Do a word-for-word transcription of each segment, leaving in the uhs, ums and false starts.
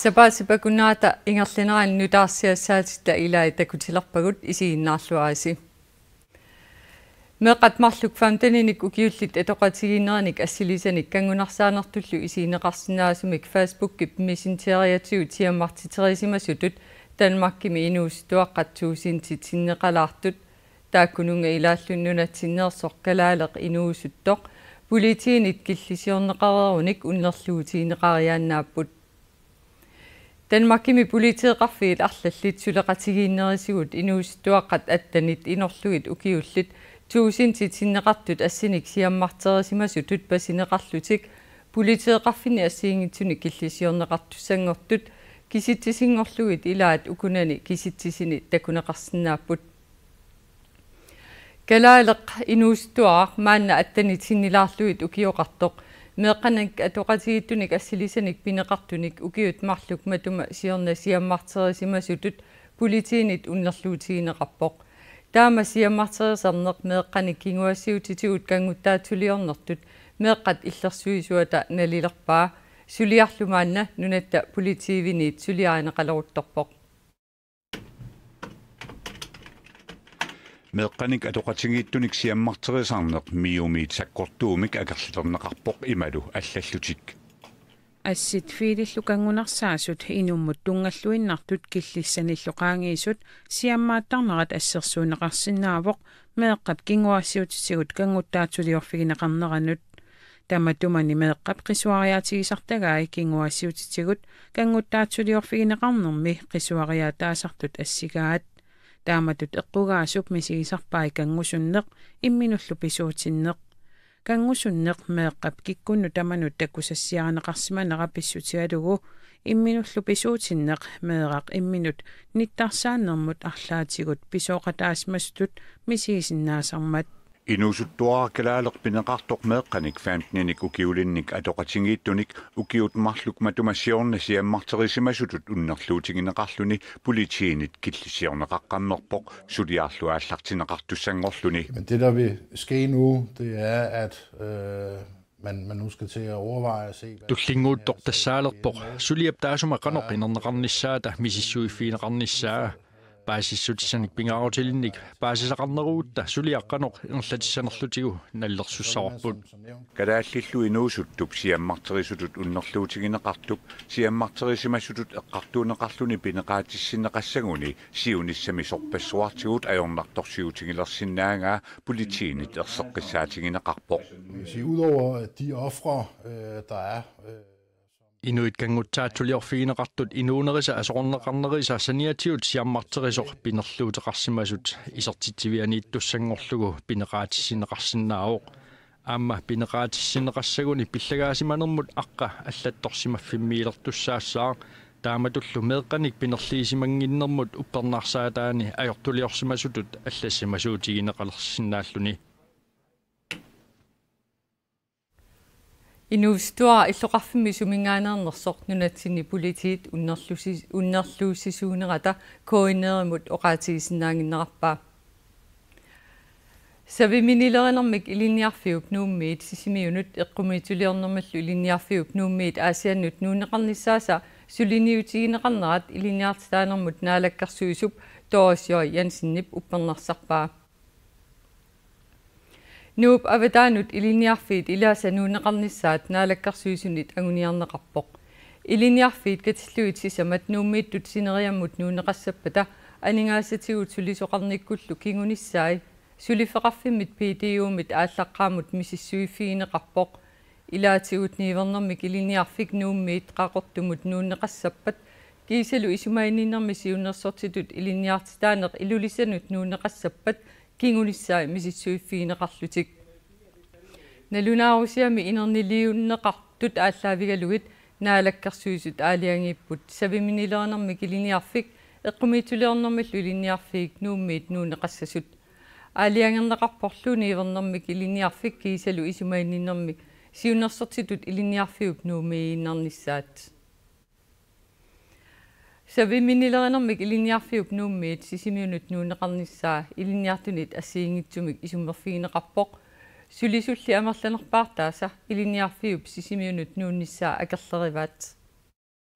Sapaatip akunnerata ingerlanerani nutaarsiassaatitta ilai takutilerpagut, isiginnaarluarisi. Meeqqat marluk femteninik ukiullit atoqatigiinnerinik assilisanik kanngunarsaanertullu isigineqarsinnaasumik Facebookip Messengeriatigut siammartiterisimasutut Danmarkimi inuusuttuaqqat tuusintit sinneqalaartut, taakkununnga ilaallu nunatsinneersoq kalaaleq inuusuttoq, politiinit killisiorneqareerunik unnerluutigineqariaannaapput. Danmarkimi politeeqarfiit arlallit suleqatigiinnerisigut inuusuttuaqqat attenit inorlugit ukiullit tuusintit sinneqartut assinik siammarterisimasutut pasineqarlutik politeeqarfinni assigiinngitsuni killisiorneqartussanngortut kisitsisinngorlugit ilaat ukunani kisitsisini takuneqarsinnaapput. Kalaaleq inuusuttuaraq maanna attenit sinnilaarlugit ukioqartoq meeqqanik atoqatigiittunik assilisanik pineqartunik ukiut marluk matuma siorna siammarterisimasutut politiinit unnerluutigineqarpoq. Taama siammarterisarneq meeqqanik kinguaassiuutitigut kannguttaatsuliornertut meeqqat illersuisuata nalilerpaa. Suliarlu maanna nunatta politiiviniit suliarineqaleruttorpoq. Meeqqanik atoqatigiittunik siammarterisarneq MIO-miit sakkortuumik akerlilerneqarpoq imalu allallutik. Assit fiilillu kanngunarsaasut inummut tunngalluinnartut killissanillu qaangiisut siammaattarnerat assersuunneqarsinnaavoq meeqqap kinguaassiuutitigut kannguttaatsuliorfigineqarneranut. Tamatumani meeqqap qisuariaatigisartagai kinguaassiuutitigut kannguttaatsuliorfigineqarnermi qisuariaataasartut assigaat. Taamatut eqqugaasup misigisarpai kanngusunneq imminullu pisuutinneq. Kanngusunneq meeqqap kikkunnut tamanut takusassiarineqarsimanera pissutigalugu imminullu pisuutinneq meeraq imminut nittarsaannermut arlaatigut pisooqataasimasutut misigisinnaasarmat. Inuusuttuaraq kalaaleq pineqartoq meeqqanik femteninik ukiulinnik atoqatigiittunik ukiut marluk matuma siorna siammarterisimasutut unnerluutigineqarluni politiinit killisiorneqaqqammerpoq suliarlu aallartinneqartussanngorluni. Men det, der vil ske nu, det er, at øh, man, man nu skal til at overveje og se, hvad Tullinnguuttoq tassaalerpoq, suliap taassuma qanoq inerneqarnissaata misissuiffigineqarnissaa. Paasissutissanik pingaarutilinnik paasisaqarnerugutta suliaq qanoq ingerlatissanerlutigu nalilersussaavarput. Kalaallillu inuusuttup siammarterisutut unnerluutigineqartup siammarterisimasutut eqqartuunneqarluni pineqaatissinneqassaguni siunissami sorpassuartigut ajornartorsiutigilersinnaangaa politiinit erseqqissaatigineqarpoq. Man kan sige, udover at de ofre, øh, der er, øh, Inuit kannguttaatsuliorfigineqartut inuunerisa aserorneqarnerisa saniatigut siammarterisoq pinerluuteqarsimasut isertitsivianiittussanngorlugu pineqaatissinneqarsinnaavoq. Aamma pineqaatissinneqassaguni pillagaasimanermut aqqa allattorsimaffimmiilertussaassaaq, taamatullu meeqqanik pinerliisimannginnermut uppernarsaataani ajortuliorsimasutut allassimasuutigineqalersinnaalluni. Inuusuttuaraq illoqarfimmi suminngaanneernersoq nunatsinni politiit unnerlusi-, unnerluussisuunerata K N R-imut oqaatigisinnaannginnerarpaa. Saviminnilerinermik ilinniarfiup Nuummiit Sisimiunut eqqumiitsuliornermillu ilinniarfiup Nuummiit Aasiannut nuunneqarnissaasa suliniutigineqarnerat ilinniartitaanermut naalakkersuisup Doris J. Jensenip uppernarsarpaa. Nuup avataanut ilinniarfiit ilaasa nuunneqarnissaat naalakkersuisunit anguniarneqarpoq. Ilinniarfiit katillugit sisamat Nuummiittut sineriammut nuunneqassappata aningaasatigut sulisoqarnikkullu kingunissai suliffeqarfimmit P D U-mit aallaqqaammut misissuiffigineqarpoq. Ilaatigut niuernermik ilinniarfik Nuummiit Qaqortumut nuunneqassappat kiisalu isumaginninnermi siunnersortitut ilinniartitaaneq Ilulissanut nuunneqassappat kingunissai misissuiffigineqarlutik. Nalunaarusiami inerniliunneqartut aallaavigalugit naalakkersuisut aalajangiipput saviminnilerinermik ilinniarfik eqqumiitsuliornermillu ilinniarfiit Nuummiit nuunneqassasut. Aalajangerneqarporlu niuernermik ilinniarfik kiisalu isumaginninnermi siunnersortitut ilinniarfiup Nuummiiginnarnissaat. Saviminnilerinermik ilinniarfiup Nuummiit Sisimiunut nuunneqarnissaa ilinniartunit assigiinngitsumik isummerfigineqarpoq. Sulisulli amerlanerpaartaasa ilinniarfiup Sisimiunut nuunnissaa akerlerivaat.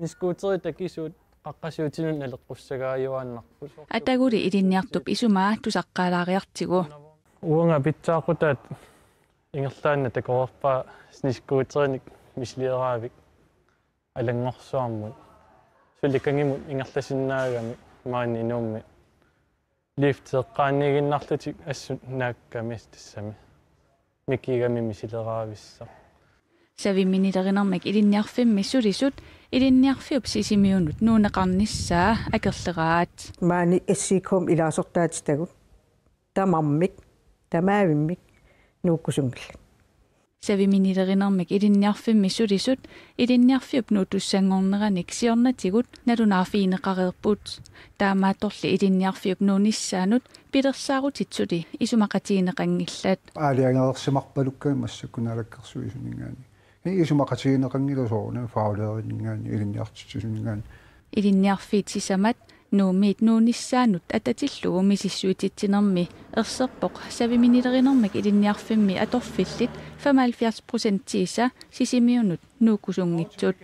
Snescooterit takisuut qaqqasiutinut naleqqussagaajuaannarput. Ataguli ilinniartup isumaa tusaqqaalaariartigu. Uanga pitsaaqutaat ingerlaannaq takoreerpaa snescooterinik misilieraavik Alanngorsuarmut. Suli kangimut ingerlasinnaagami maani Nuummi. Lift eqqaaniiginnarlutik assut naakkami tassami. Mikigami misileraavissoq. Saviminnilerinermik ilinniarfimmi sulisut Ilinniarfiup Sisimiunut nuunneqarnissaa akerleraat. Maani S I K-mi ilaasortaatitagut tamarmik tamaavimmik nuukkusunngillat. Saviminnilerinermik ilinniarfimmi sulisut Ilinniarfiup nuuttussanngorneranik siornatigut nalunaarfigineqareerput. Taamaattorli Ilinniarfiup nuunnissaanut pilersaarutitsuli isumaqatigineqanngillat. Aalajangereersimarpalukkami massakkut Naalakkersuisuninngaanniit. Isumaqatigineqanngilaq soorunami faglærerinngaanniit, ilinniartitsisuninngaanniit. Ilinniarfiit sisamat Nuummiit nuunnissaanut atatillugu misissuititsinermi erserpoq saviminnilerinermik ilinniarfimmi atorfillit femoghalvfjerds procentiisa Sisimiunut nuukkusunngitsut.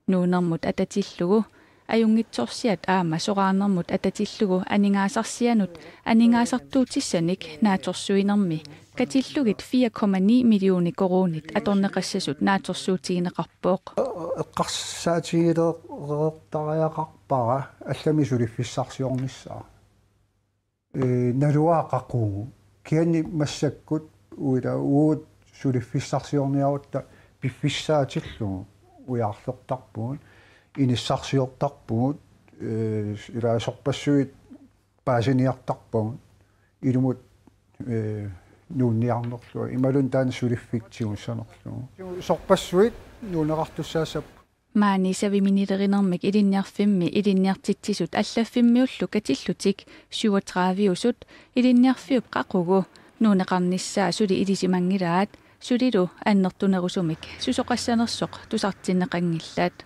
Nuunermut atatillugu ajunngitsorsiat aamma soraarnermut atatillugu aningaasarsianut aningaasartuutissanik naatsorsuinermi katillugit fire komma ni millioner koruunit atorneqassasut naatsorsuutigineqarpoq. Eqqarsaatigileertariaqarpara allamik suliffissarsiornissaa. Ee, naluara qaqugu. Kisianni massakkut uila uagut suliffissarsiorniarutta piffissaatillugu ujarlertarpugut, inissarsiortarpugut, ee, ila sorpassuit paasiniartarpagut ilumut, ee, nuunniarnerlugu imaluunniit taanna suliffik tigussanerlugu. Sorpassuit nuunneqartussaassapput. Maani saviminnilerinermik ilinniarfimmi ilinniartitsisut allaffimmiullu katillutik syvogtrediveusut Ilinniarfiup qaqugu nuunneqarnissaa suli ilisimanngilaat, sulilu annertunerusumik susoqassanersoq tusartinneqanngillat.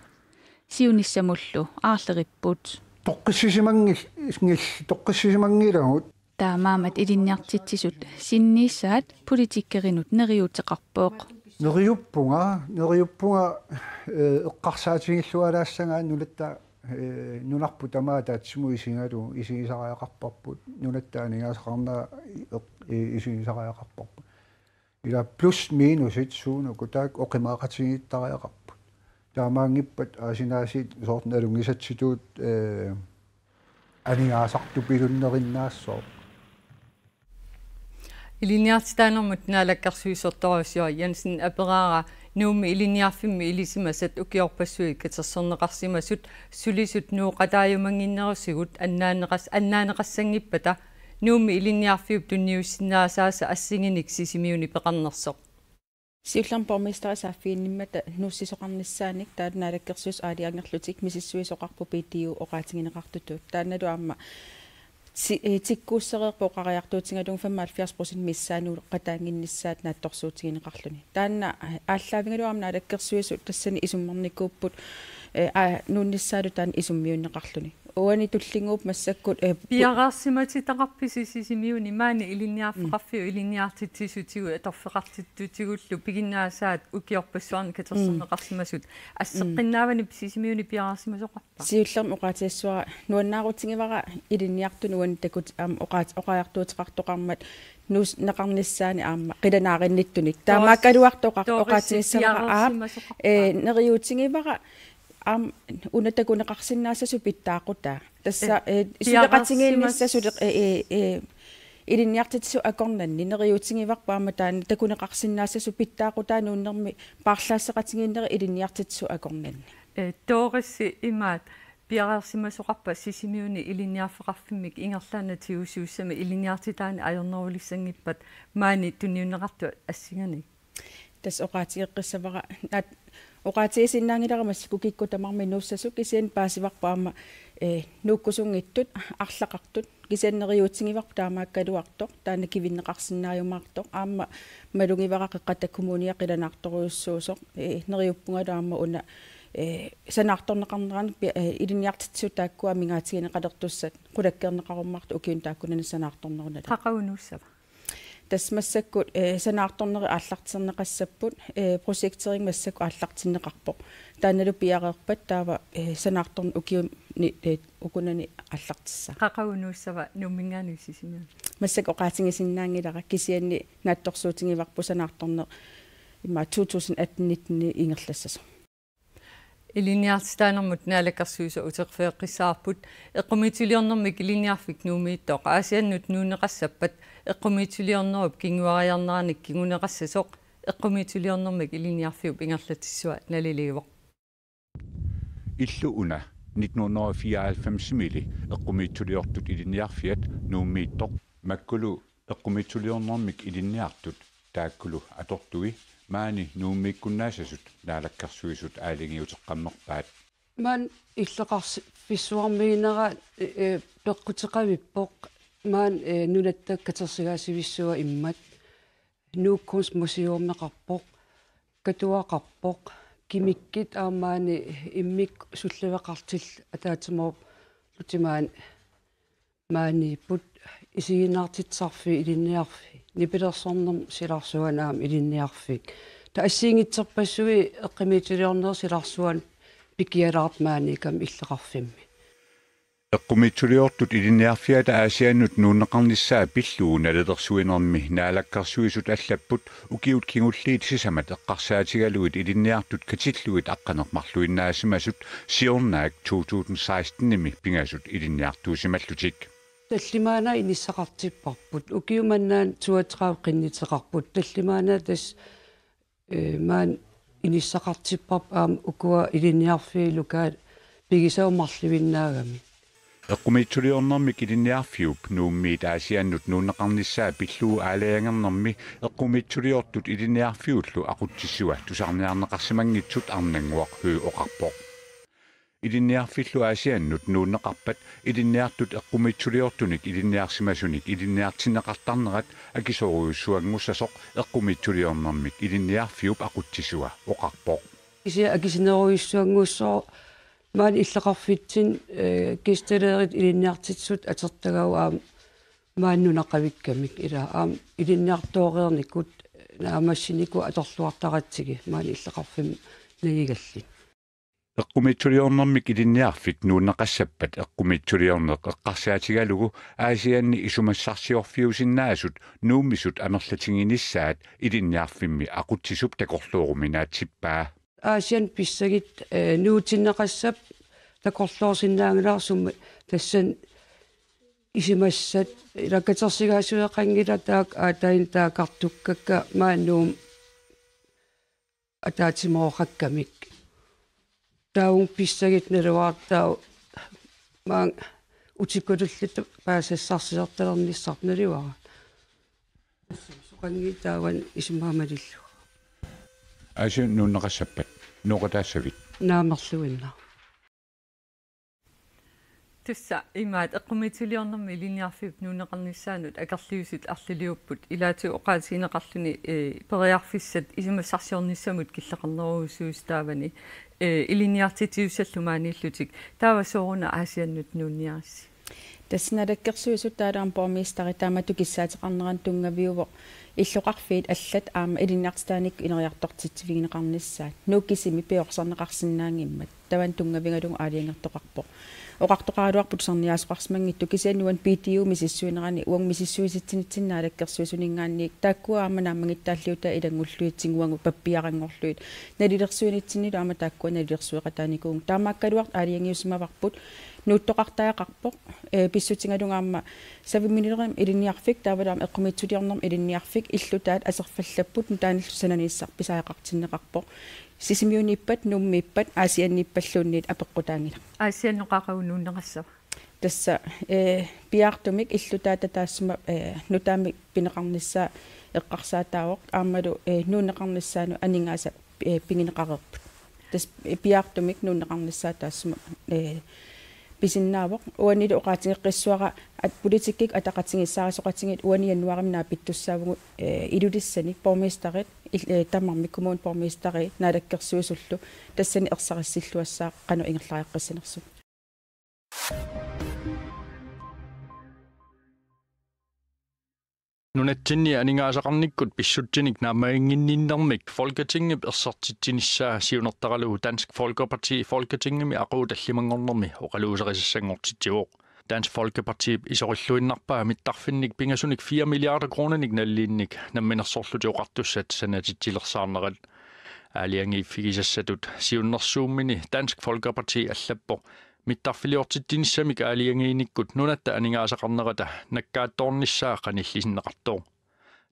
Siunissamullu aarleripput. Toqqissisimanngil-, ngil-, toqqissisimanngilagut. Taamaammat ilinniartitsisut sinniissaat politikerinut neriuuteqarpoq. Neriuppunga, neriuppunga, ee, eqqarsaatigilluaraassagaanni nunatta, ee, nunarput tamaat ataatsimut isigalugu isigisariaqarparput, nunatta aningaasaqarnera eq-, ee, isigisariaqarparput. Ila plus minusit suunuku taakku oqimaaqatigiittariaqarput. Taamaanngippat aasinaasiit soorlu nalunngisatsitut, ee, aningaasartupilunnerinnaassooq. Ilinniartitaanermut naalakkersuisoq Doris J. Jensen aperaara Nuummi ilinniarfimmi ilisimasat ukiorpassuit katersorneqarsimasut sulisut nooqataajumannginnerusugut annaaneqas-, annaaneqassanngippata Nuummi ilinniarfiup tunniussinnaasaasa assinginik Sisimiuni peqarnersoq. Siullermik borgmesteri saaffiginnimmata nuussisoqarnissaanik taava naalakkersuisut aalajangerlutik misissuisoqarput P T O oqaatigineqartutut. Taannalu aamma ti-, ee, tikkuussereerpoq oqariartuutigalugu femoghalvfjerds procent missaanut qataannginnissaat naatsorsuutigineqarluni. Taanna, ee, aallaavigalugu aamma naalakkersuisut tassani isummernikuupput, ee, aa, nuunnissaalu taanna isummiunneqarluni. Uani tullinnguupput massakkut, ee, pu- Piareersimatitaqarpisi Sisimiuni maani ilinniarfeqarfiup ilinniartitsisutigut atorfeqartittutigullu piginnaasaat ukiorpassuarni katersorneqarsimasut. Asseqqinnaavani Sisimiuni piareersimasoqarpa? Siullermik oqaatigassavara nuannaarutigivara ilinniartunut uani takut aamma oqaat-, oqariartuuteqartoqarmat nuunneqarnissaani aamma qilanaarinnittunik. Taamaakkaluartoq oqa-, oqaatigissavara aap, ee, neriuutigivara aamma una takuneqarsinnaassasut pitsaaqutaa. Tassa, ee, suleqatigiinnissaq suleq-, ee, ee, ee, ilinniartitsisut akornanni neriuutigivarput aamma taanna takuneqarsinnaassasut pitsaaqutaa nuunnermi paarlaasseqatigiinnerit ilinniartitsisut akornanni. Ee, Doris imaat piareersimasoqarpa Sisimiuni ilinniarfeqarfimmik ingerlaannaq tigusiussamik ilinniartitaaneq ajornerulissanngippat maani tunniunneqartut assinganik? Tassa oqaatigeqqissavara naat-, oqaatigisinnaanngilara massakkut kikkut tamarmik nuussasut kisianni paasivarput aamma, ee, nuukkusunngitsut arlaqartut kisianni neriuutigivarput taamaakkaluartoq taanna kivinneqarsinnaajumaartoq aamma malugivara Qeqqata Kommunia qilanaartorujussuusoq, ee, neriuppungalu aamma una, ee, sanaartorneqarnerani pi-, ee, ilinniartitsisut taakkua amigaatigineqalertussat qulakkeerneqarummaartut ukiuni taakkunani sanaartornerunalugit. Qaqugu nuussava? Tassa massakkut, eh, sanaartornerit aallartinneqassapput, eh, projektering massakkut aallartinneqarpoq. Taannalu piareerpat taava, eh, sanaartorneq ukiuni, eh, ukunani aallartissaaq. Qaqugu nuussava Nuumminngaanniit Sisimiunut? Massakkut oqaatigisinnaanngilara, kisianni naatsorsuutigivarput sanaartorneq immaqa to tusind atten nitten ingerlassasoq. Ilinniartitaanermut Naalakkersuisut uterfigeqqissaarput. Eqqumiitsuliornermik Ilinniarfik Nuummiittoq Aasiannut nuunneqassappat eqqumiitsuliornerup kinguariarneranik kinguneqassasoq eqqumiitsuliornermik ilinniarfiup ingerlatsissua naliliivoq. Illu una nitten hundrede og fireoghalvfemsimili eqqumiitsuliortut ilinniarfiat Nuummiittoq makkulu eqqumiitsuliornermik ilinniartut taakkulu atortui maani Nuummiikkunnaassasut Naalakkersuisut aalajangiuteqqammerpaat. Maani illoqarfissuarmiinnera, eh, eh, peqquteqavippoq. Maani, eh, nunatta katersigaasivissuaq immat. Nuuk Kunstmuseummeqarpoq. Katuaqarpoq. Kimikkit aamma maani immikkut sulliveqartillutik ataatsimoorlutik maani maaniipput. Isiginnaartitsisarfii ilinniarfii, nipilersornermut silarsuanut aamma ilinniarfik. Taava assigiinngitsorpassuit eqqumiitsuliornerit silarsuanut pikialaartut maaniikkami illoqarfimmi. Eqqumiitsuliortut ilinniarfiata Aasiannut nuunneqarnissaa pillugu nalilersuinermi Naalakkersuisut allapput ukiut kingulliit sisamat eqqarsaatigalugit ilinniartut katillugit aqqaneq-marluinnaasimasut siornaak to tusind sekstenimi pingasut ilinniartuusimallutik. Tallimaannaat inissaqartipparput. Ukiumannaat toogtredive qinnuteqarput. Tallimaannaat tassa, eh, maani inissaqartipparput aamma ukua ilinniarfiit lokalit pigisavut marluinnaagami. Eqqumiitsuliornermik ilinniarfiup Nuummiit Aasiannut nuunneqarnissaa pillugu aalajangernermi eqqumiitsuliortut ilinniarfiullu aqutsisua tusarniarneqarsimanngitsut Arnannguaq Høegh oqarpoq. Ilinniarfillu Aasiannut nuunneqarpat ilinniartut eqqumiitsuliortunik ilinniarsimasunik ilinniartinneqartarnerat akisoorujussuanngussasoq eqqumiitsuliornermik ilinniarfiup aqutsisua oqarpoq. Kisianni akisunerujussuanngussasoq maani illoqarfitsinni, eh, gæstelærertut ilinniartitsisut atortagavut aamma maani nunaqavikkamik, ila aamma ilinniartooreernikut naammassinikut atorluartaratsigit maani illoqarfimmi nagigalluni. Eqqumiitsuliornermik ilinniarfik nuunneqassappat eqqumiitsuliorneq eqqarsaatigalugu Aasianni isumassarsiorfiusinnaasut Nuummisut amerlatiginissaat ilinniarfimmi aqutsisup takorlooruminaatsippaa. Aasianni pissagit, eh, nuutinneqassapput takorloorsinnaanngilaat sumi tassani isumassat, ila katersigaasiveqanngilaq taakku aataanni taakkartukkakka maani Nuummi ataatsimoorukkamik. Taava pissagit naluara taava maanga utikkululluta paasisassarsiortalernissarput naluara. Soqanngilaq taavani isumaga malillugu. Aasianni nuunneqassappat nooqataassavit? Naamerluinnaq. Tassa imaat eqqumiitsuliornermi ilinniarfiup nuunneqarnissaanut akerliusut arlaliupput, ilaatigut oqaatigineqarluni, eh, periarfissat isumassarsiornissamut killeqarnerujussuusut taavani, eh, ilinniartitsisussat maaniillutik. Taava sooruna Aasiannut nuunniarissi? Tassa Naalakkersuisut taavalu aamma borgmesteri taamatut kissaateqarneranut tunngaviuvoq illoqarfiit allat aamma ilinniartitaanikkut ineriartortitsivigineqarnissaat. Nuuk kisimi piorsarneqarsinnaanngimmat. Tavanna tunngavigalugu aalajangertoqarpoq. Oqartoqaraluarpoq tusarniaasoqarsimanngitsoq, kisianni uani B D O misissuinerani uagut misissuisitsinitsinni Naalakkersuisuninngaanniit taakkua aamma naammagittaalliutaat ilanngullugit tiguagut pappiaranngorlugit. Nalilersuinitsinnilu aamma taakkua nalilersueqataanikuuvugut. Taamaakkaluartoq aalajangiusimavarput, nuuttoqartariaqarpoq, eh, pissutigalugu aamma saviminermi ilinniarfik, taavalu aamma eqqumiitsuliornermi ilinniarfik illutaat aserfallapput, nutaanillu sananiissaq pisariaqartinneqarpoq. Sisimiuniippat, Nuummiippat, Aasianniippalluunniit apeqqutaanngilaq. Aasiannut qaqugu nuunneqassava? Tassa, eh, piaartumik illutaata taassuma, eh, nutaamik pineqarnissaa eqqarsaataavoq, aammalu, eh, nuunneqarnissaanut aningaasat, eh, pigineqareerput. Tassa, eh, piaartumik nuunneqarnissaa taassuma, eh, pisinnaavoq. Uanilu oqaatigeqqissuara, at-, politikkikkut ataqatigiissaarisoqatigiit uani januaarimi naapittussaavugut, eh, Ilulissani borgmesterit, il-, eh, tamarmik kommunip borgmesterii Naalakkersuisullu tassani ersarissilluassaaq qanoq ingerlariaqqissanersoq. Nunatsinni aningaasaqarnikkut pissutsinik naammaginnginninnermik Folketingip ersertitsinissaa siunertaralugu Dansk Folkeparti Folketingimi aqagu tallimanngornermi oqaluuserisassanngortitsivoq. Dansk Folkepartip isorilluinnarpaa mittarfinnik pingasunik fire milliarder kroninik nalilinnik Namminersorlutik Oqartussat sanatitsilersaarnerat. Aalajangiiffigisassatut siunnersuummini Dansk Folkeparti allappoq mittarfiliortitsinissamik aalajangiinikkut nunatta aningaasaqarnerata nakkaattoornissaa qanillisinneqartoq.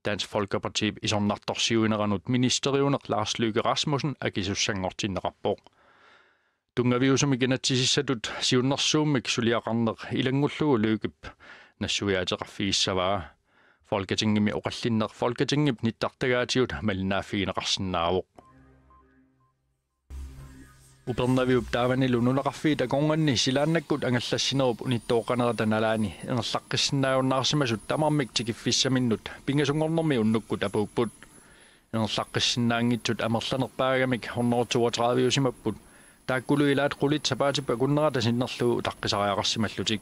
Dansk Folkepartip isornartorsiuineranut ministeriuneq Lars Løkke Rasmussen akisussanngortinneqarpoq. Tunngaviusumik inatsisissatut siunnersuummik suliaqarneq ilanngullugu Løkkep nassuiaateqarfigissavaa. Folketingimi oqallinneq Folketingip nittartagaatigut malinnaaffigineqarsinnaavoq. Upernaviup taavanilu nunaqarfiit akornanni silaannakkut angallassinerup unittooqqanerata nalaani ingerlaqqissinnaajunnaarsimasut tamarmik tikiffissaminnut pingasunngornermi unnukkut apuupput. Ingerlaqqissinnaanngitsut amerlanerpaagamik hundrede toogtredive-usimapput. Taakkulu ilaat qulit sapaatip akunnerata sinnerlugu utaqqisariaqarsimallutik.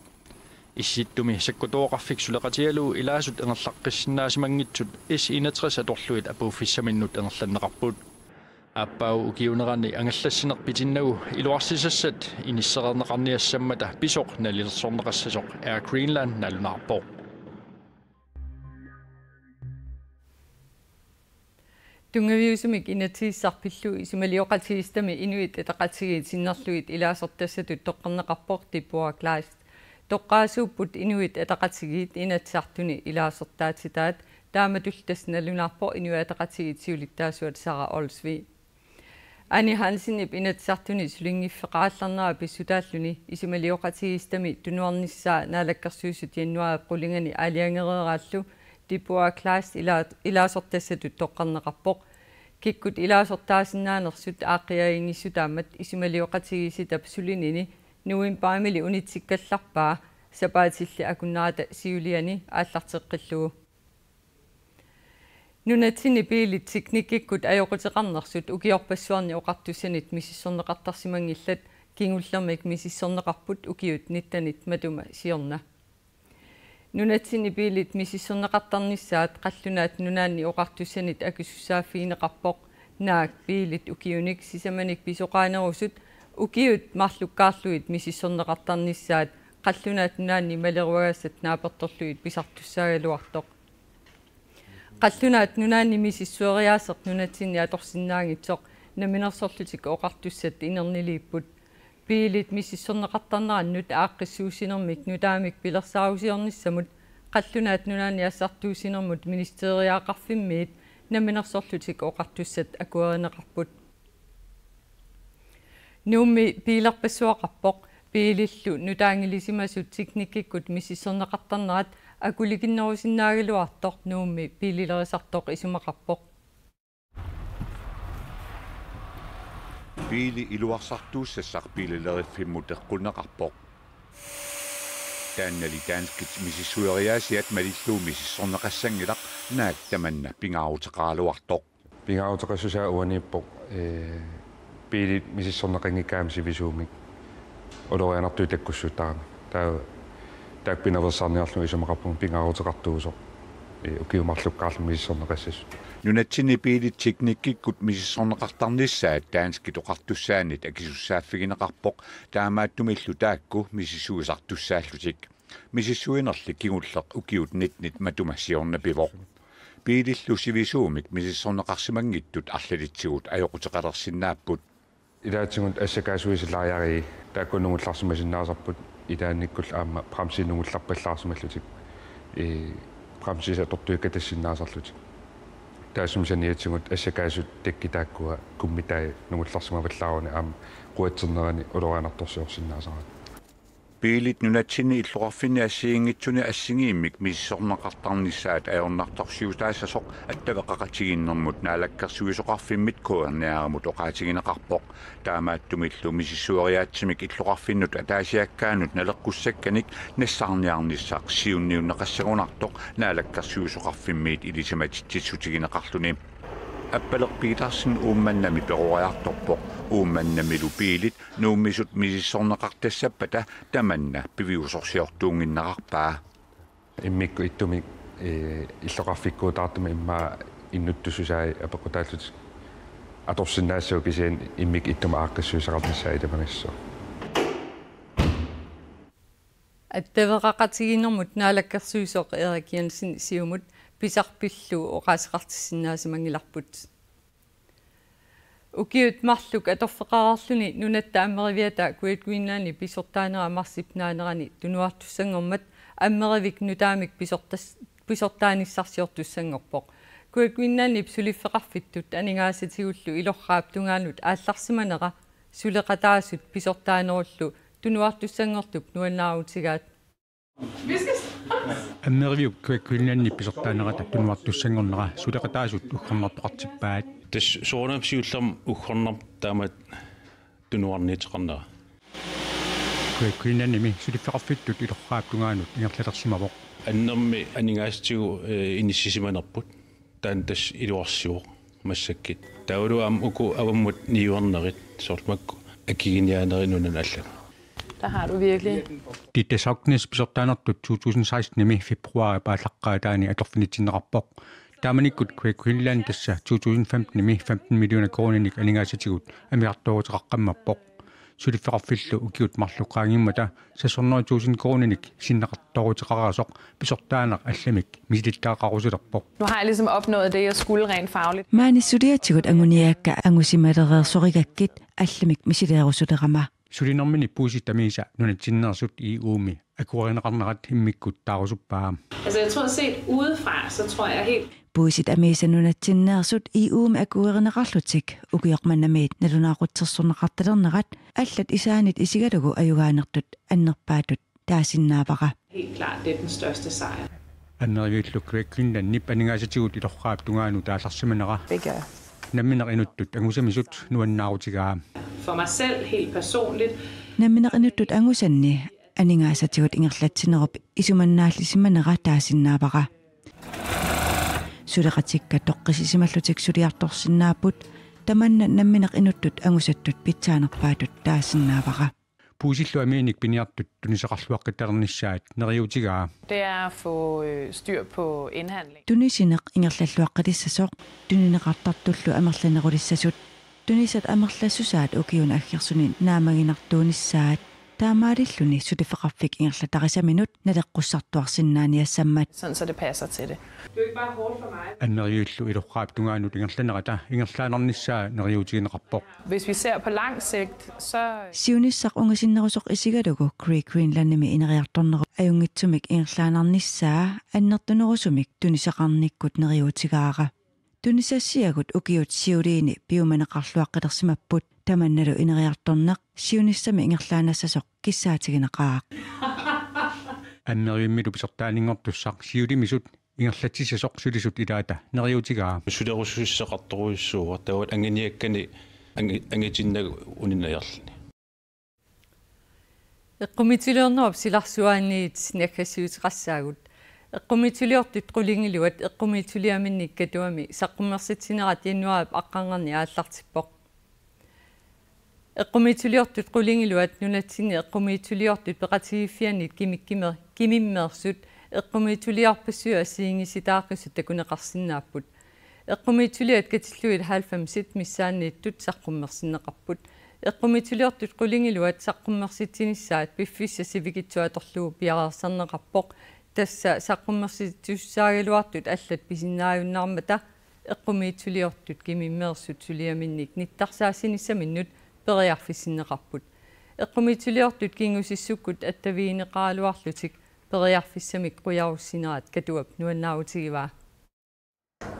Issittumi sakkutooqarfik suleqatigalugu ilaasut ingerlaqqissinnaasimanngitsut S enogtres atorlugit apuuffissaminnut ingerlanneqarput. Aappaagu ukiuunerani angallassineq pitinnagu iluarsisassat inissereerneqarniassammata pisoq nalilersorneqassasoq Air Greenland nalunaarpoq. Tunngaviusumik inatsisissaq pillugu isumalioqatigiissitami Inuit Ataqatigiit sinnerlugit ilaasortassatut toqqarneqarpoq Tibua Kleist. Toqqaasuupput Inuit Ataqatigiit Inatsisartuni ilaasortaatitaat, taamatullu tassa nalunaarpoq Inuit Ataqatigiit siulittaasuat Sara Olsvig. Ane Hansenip Inatsisartuni sulinngiffeqarallarnera pissutaalluni isumalioqatigiissitami tunuarnissaa Naalakkersuisut januaarip qulingani aalajangereeraallu Tibua Kleist ila-, ilaasortassatut toqqarneqarpoq. Kikkut ilaasortaasinnaanersut aaqqiaginngissutaa aamma isumalioqatigiissitap sulinini novembarimili unitsikkallarpaa sapaatilli akunnerata siuliani aallarteqqillugu. Nunatsinni biilit teknikkikkut ajoquteqarnersut ukiorpassuarni oqartussanit misissorneqartarsimanngillat, kingullermik misissorneqarput ukiut nittenit matuma siorna. Nunatsinni biilit misissorneqartarnissaat Qallunaat Nunaanni Oqartussanit akisussaaffigineqarpoq. Naak biilit ukiunik sisamanik pisoqaanerusut ukiut marlukkaarlugit misissorneqartarnissaat Qallunaat Nunaanni maleruagassat naapertorlugit pisartussaagaluartoq. Qallunaat Nunaanni misissueriaaseq nunatsinni atorsinnaanngitsoq Namminersorlutik Oqartussat inerniliipput. Biilit misissorneqartarnerannut aaqqissuussinermik nutaamik pilersaarusiornissamut Qallunaat Nunaanni assartuussinermut ministeriaqarfimmiit Namminersorlutik Oqartussat akuerineqarput. Nuummi biilerpassuaqarpoq. Biilillu nutaanngilisimasut teknikkikkut misissorneqartarnerat akulikinnerusinnaagaluartoq Nuummi biililerisartoq isumaqarpoq. Biili iluarsartuussassaq biilileriffimmuteqqunneqarpoq. Taannali danskit misissueriaasiat malillugu misissorneqassanngilaq, naak tamanna pingaaruteqaraluartoq. Pingaaruteqassusaa uaniippoq, ee, biilit misissorneqanngikkaangamik sivisuumik ulorianartunik takkussuuttarami. Taava taakku pinaveersaarniarlugit isumaqarpunga pingaaruteqartuusoq, ee, ukiut marlukkaarlugit misissorneqassasut. Nunatsinni biilit teknikkikkut misissorneqartarnissaat danskit oqartussaannit akisussaaffigineqarpoq, taamaattumillu taakku misissuisartussaallutik. Misissuinerli kingulleq ukiut nittenit matuma siorna pivoq. Biilillu sivisuumik misissorneqarsimanngitsut arlalitsigut ajoquteqalersinnaapput. Ilaatigut assakaasuisa laajarii taakku nungullarsimasinnaasarput, ilaannikkullu aamma bremsit nungullarpallaarsimallutik, ee, bremsit atortuikkatassinnaasarlutik. Taassuma saniatigut assakaasut dækkit taakkua kummitai nungullarsimavallaaruni aamma quatsernerani ulorianartorsiorsinnaasarami. Biilit nunatsinni illoqarfinni assigiinngitsuni assigiimmik misissorneqartarnissaat ajornartorsiutaassasoq attaveqaqatigiinnermut naalakkersuisoqarfimmit K N R-imut oqaatigineqarpoq. Taamaattumillu misissueriaatsimik illoqarfinnut ataasiakkaanut naleqqussakkanik nassaarniarnissaq siunniunneqassagunartoq naalakkersuisoqarfimmiit ilisimatitsissutigineqarluni. Appaler Petersen Uummannami peroriartorpoq. Uummannamilu biilit Nuummisut misissorneqartassappata tamanna piviusorsiortuunnginnerarpaa. Immikkut ittumik Ee, illoqarfikkuutaartumik immaqa innuttussusaat apeqqutaallutik atorsinnaassapput kisianni immikkut ittumik aaqqissuussaqarnissaat ilimagissaaq. Attaveqaqatigiinnermut naalakkersuisoq Erik Jensen Siumut pisarpillu oqaaseqartissinnaasimanngillarput. Ukiut marluk atorfeqareerluni nunatta ammeriviata Great Greenlandi pisortaanera marsip naanerani tunuartussanngormat ammerivik nutaamik pisortas-, pisortaanissarsiortussanngorpoq. Great Greenlandip suliffeqarfittut aningaasatigullu ilorraap tungaanut aallarsimanera suleqataasut pisortaanerullu tunuartussanngortup nuannaarutigaat. Ammeriviup Great Greenlandip pisortaanerata tunuartussanngornera suleqataasut uggornartoqartippaat. Tassa soorunami siullermik uggornarpoq taama tunuarniuteqarnera. Great Greenlandimi suliffeqarfittut ilorraap tungaanut ingerlalersimavoq. Annermik aningaasatigut, eh, inissisimanerput. Taanna tassa iluarsivoq massakkut. Taavalu aamma uku avammut niuernerit, soorlu makku akiginiaanerit nunanut allanut. Der har du virkelig. Dieter Saugnes pisortaanertut to tusind sekstenimi februaarip aallaqqaataani atorfinitsinneqarpoq. Taamanikkut Great Greenland tassa to tusind femtenimi femten millioner koruuninik aningaasatigut amigartooruteqaqqammerpoq. Suliffeqarfillu ukiut marluk qaangiummata seks hundrede tusind koruuninik sinneqartooruteqarasoq pisortaaneq allamik misilittagaqarusulerpoq. Nu har jeg ligesom opnået det, jeg skulle rent fagligt. Maani suliatigut anguniakka angusimalereersorigakkit allamik misileerusulerama. Sulinermini puisit amiisa nunatsinneersut E U-mi akuerineqarnerat immikkut taarusuppaa. Altså, jeg tror, set udefra, så tror jeg helt. Puisit amiisa nunatsinneersut E U-mi akuerineqarlutik ukioq mannamiit nalunaaqutsersorneqartalernerat allat isaanit isigalugu ajugaanertut annerpaatut taasinnaavara. Helt klart, det er den største sejr. Ammeriviullu Great Greenlandip aningaasatigut ilorraap tungaanut aallarsimanera. Begge. Nammineq inuttut angusamisut nuannaarutigaa. For mig selv, helt personligt. Nammineq inuttut angusanni aningaasatigut ingerlatsinerup isumannaallisimanera taasinnaavara. Suleqatikka toqqissisimallutik suliartorsinnaapput, tamanna nammineq inuttut angusattut pitsaanerpaatut taasinnaavara. Puisillu amiinik piniartut tunisaqarluaqqittalernissaat neriuutigaa. Det er at få, øh, styr på indhandling. Tunisineq ingerlalluaqqilissasoq, tunineqartartullu amerlanerulissasut. Tunisat amerlassusaat ukiuni aggersuni naammaginartuunissaat. Taamaalilluni suliffeqarfik ingerlatarisaminut naleqqussartuarsinnaaniassammat. Sådan, så det passer til det. Ammeriviullu ilorraap tungaanut ingerlanerata ingerlaannarnissaa neriuutigineqarpoq. Hvis vi ser på lang sigt, så. Siunissaq ungasinnerusoq isigalugu Great Greenlandimi ineriartornerup ajunngitsumik ingerlaannarnissaa annertunerusumik tunisaqarnikkut neriuutigaara. Tunisassiagut ukiut siuliini piumaneqarluaqqilersimapput, tamannalu ineriartorneq siunissami ingerlaannassasoq kissaatigineqaaq. Ammerivimmilu pisortaaninngortussaq siulimisut ingerlatsissasoq sulisut ilaata neriuutigaa. Sulerusussaqartorujussuuvoq, taava anguniakkani angi-, angitinnagu uninajarluni. Eqqumiitsuliornerup silarsuaaniit naggassiuteqassaagut. Eqqumiitsuliortut qulingiluat eqqumiitsuliaminnik Katuami saqqummersitsinerat januaarip aqqarngarni aallartippoq. Eqqumiitsuliortut qulingiluat nunatsinni eqqumiitsuliortut peqatigiiffiannit kimikkimer-, kimimmeersut eqqumiitsuliorpassuit assigiinngisitaaqqisut takuneqarsinnaapput. Eqqumiitsuliat katillugit halvfemsit missaanniittut saqqummersinneqarput. Eqqumiitsuliortut qulingiluat saqqummersitsinissaat piffissap sivikitsup atorlugu piareersarneqarpoq. Tassa saqqummersitsisussaagaluartut allat pisinnaajunnaarmata eqqumiitsuliortut kimimmeersut suliaminnik nittarsaassinissaminut periarfissinneqarput. Eqqumiitsuliortut kingusissukkut attavigineqaraluarlutik periarfissamik qujarussinerat Katuap nuannaarutigivaa.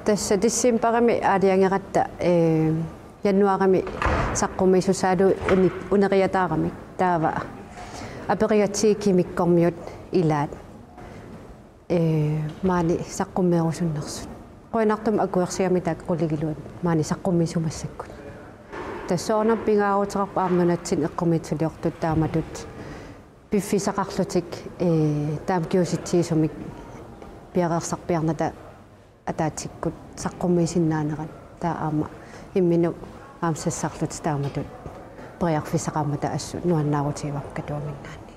Tassa decembarimi aalajangeratta, ee, januaarimi saqqummiisussaalu uni-, uneriataaramik, taava aperigatsigit kimikkormiut ilaat, ee, maani saqqummeerusunnersut. Qujanartumik akuersigamik taakku qulingiluat maani saqqummiisut massakkut. Tassa soorunami pingaaruteqarpoq aamma nunatsinni eqqumiitsuliortut taamatut piffissaqarlutik, ee, taama kingusitsigisumik piareersarpiarnata ataatsikkut saqqummiisinnaanerat, taava aamma imminut aamma sassarlutik taamatut periarfissaqarmata assut nuannaarutigivara Katuamiinnaanniit.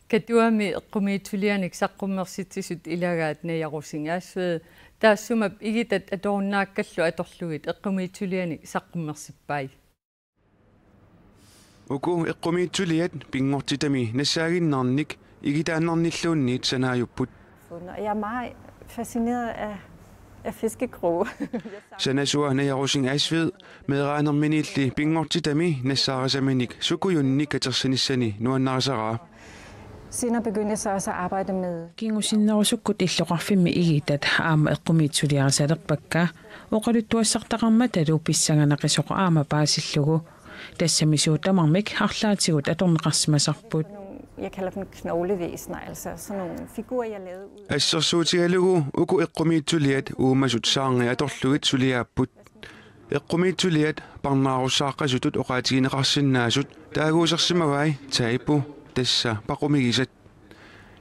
Katuami eqqumiitsulianik saqqummersitsisut ilagaat Naja Rosing Asved, taassuma igitat atorunnaakkallu atorlugit eqqumiitsulianik saqqummersippai. Uku eqqumiitsuliat pinngortitami nassaaginnarnik igitaannarnilluunniit sanaajupput. Og jeg er meget fascineret af, af fiskekroge. Sanasua Naja Rosing Asved meeraanerminiilli pinngortitami nassaarisaminik sukujunnik katersinissani nuannarisaraa. Senere begyndte jeg så også at arbejde med Kingusinnerusukkut illoqarfimmi igitat aamma eqqumiitsuliarisalerpakka, oqaluttuassartaqarmatalu pissanganaqisoq aamma paasillugu. Tassami suut tamarmik arlaatigut atorneqarsimasarput. Jeg kalder dem knoglevæsener, altså sådan nogle figurer, jeg lavede ud. Assersuutigalugu uku eqqumiitsuliat uumasut saarngi atorlugit suliaapput. Eqqumiitsuliat parnaarussaaqqasutut oqaatigineqarsinnaasut taaguusersimavai taippu, tassa paqumigisat.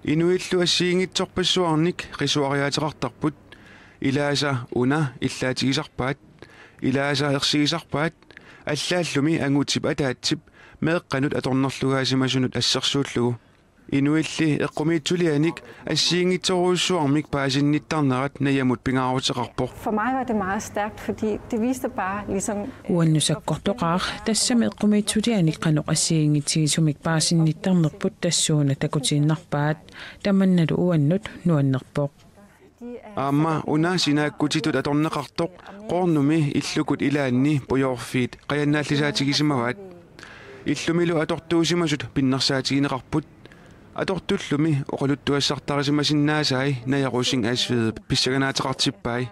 Inuillu assigiinngitsorpassuarnik qisuariaateqartarput. Ilaasa una illaatigisarpaat, ilaasa ersigisarpaat, allaallumi angutip ataatsip meeqqanut atornerlugaasimasunut assersuullugu. Inuilli eqqumiitsulianik assigiinngitsorujussuarmik paasinnittarnerat Najamut pingaaruteqarpoq. For mig var det meget stærkt, fordi det viste bare ligesom... Uannut sakkortoqaaq, tassami eqqumiitsulianik qanoq assigiinngitsigisumik paasinnittarnerput tassuuna takutiinnarpaat, tamannalu uannut nuannerpoq. Aamma una sinaakkutitut atorneqartoq Qoornumi illukut ilaanni pujoorfiit qajannaallisaatigisimavaat. Illumilu atortuusimasut pinnersaatigineqarput. Atortullumi oqaluttuassartarisimasinnaasai Naja Rosing Asvedip pissanganaateqartippai.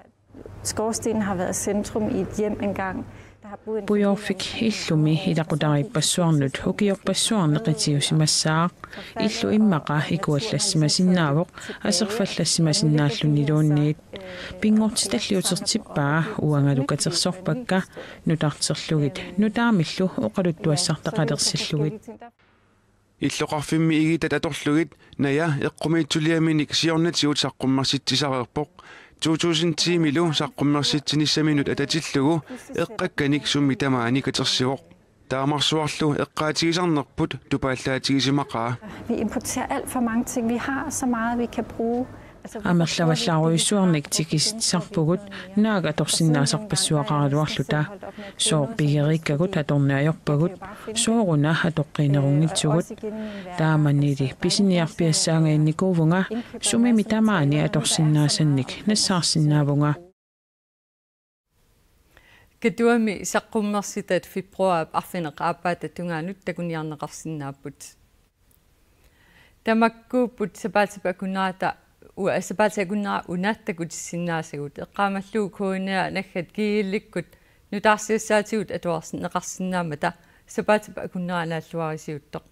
Skorstenen har været centrum i et hjem engang. Der har boet en Pujoorfik illumi ilaqutariippassuarnut ukiorpassuarni qitiusimassaaq. Illu immaqa ikuallassimasinnaavoq, aserfallassimasinnaalluunniit. Pinngortitalli utertippaa, uangalu katersorpakka, nutarterlugit nutaamillu oqaluttuassartaqalersillugit. Illoqarfimmi igitat atorlugit Naja eqqumiitsuliaminik siornatigut saqqummersitsisareerpoq. To tusind ti-milu saqqummersitsinissaminut atatillugu eqqakkanik sumi tamaani katersivoq. Taamarsuarlu eqqaatigisarnerput tupaallaatigisimagaa. Vi importerer alt for mange ting. Vi har så meget, vi kan bruge. Altså, Amerlavallaarujussuarnik tikisitsisarpugut, naak atorsinnaasarpassuaqaraluarluta. Sooq pigeriikkagut atorneq ajorpagut, sooruna atoqqiinerunngitsugut. Taamanili pisiniarpiassaangajannikuuvunga, sumimi tamaani atorsinnaasannik nassaarsinnaavunga. Katuami saqqummersitat februaarip arfineq-aappaata tungaanut takuniarneqarsinnaapput. Tamakkuupput sapaatip akunnerata, ua, sapaatip akunnera una takutissinnaasagut, eqqaamallugu K N R naggat G L-ikkut nutaarsiassaatigut atuarneqarsinnaammata sapaatip akunnera naalluarisiuttoq.